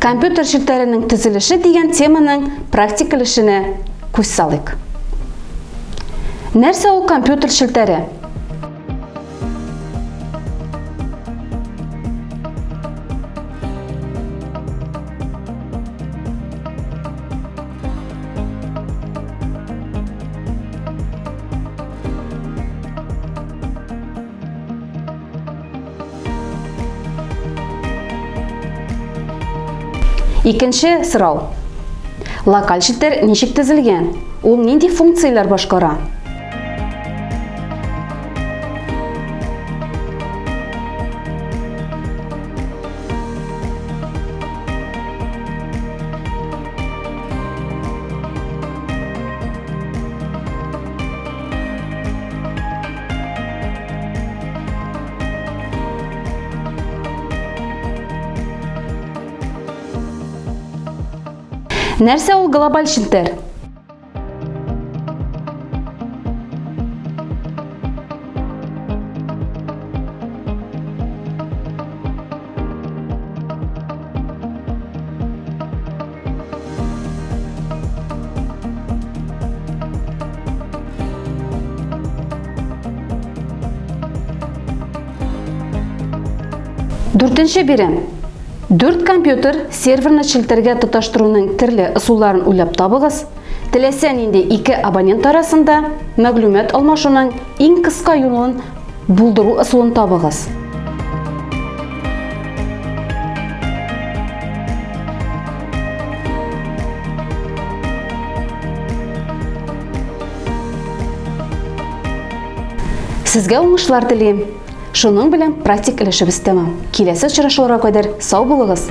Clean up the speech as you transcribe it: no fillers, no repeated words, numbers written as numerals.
Компьютер челтәренең төзелеше дигән теманың практик өлешенә күз салыйк. Нәрсә ул компьютер челтәре? Икенче сорау. Локаль челтәр ничек төзелгән? Ул нинди функцияләр башкара? Нәрсә ул глобаль челтәр? Дүртенче бирем. Дүрт компьютер серверны челтәргә тоташтыруның төрле ысулларын уйлап табыгыз. Теләсә нинди ике абонент арасында мәгълүмат алмашуның иң кыска юлын булдыру ысулын табыгыз. Сезгә уңышлар телим. Шуның белән практик өлешебез тәмам. Киләсе очрашуларга кадәр сау булыгыз!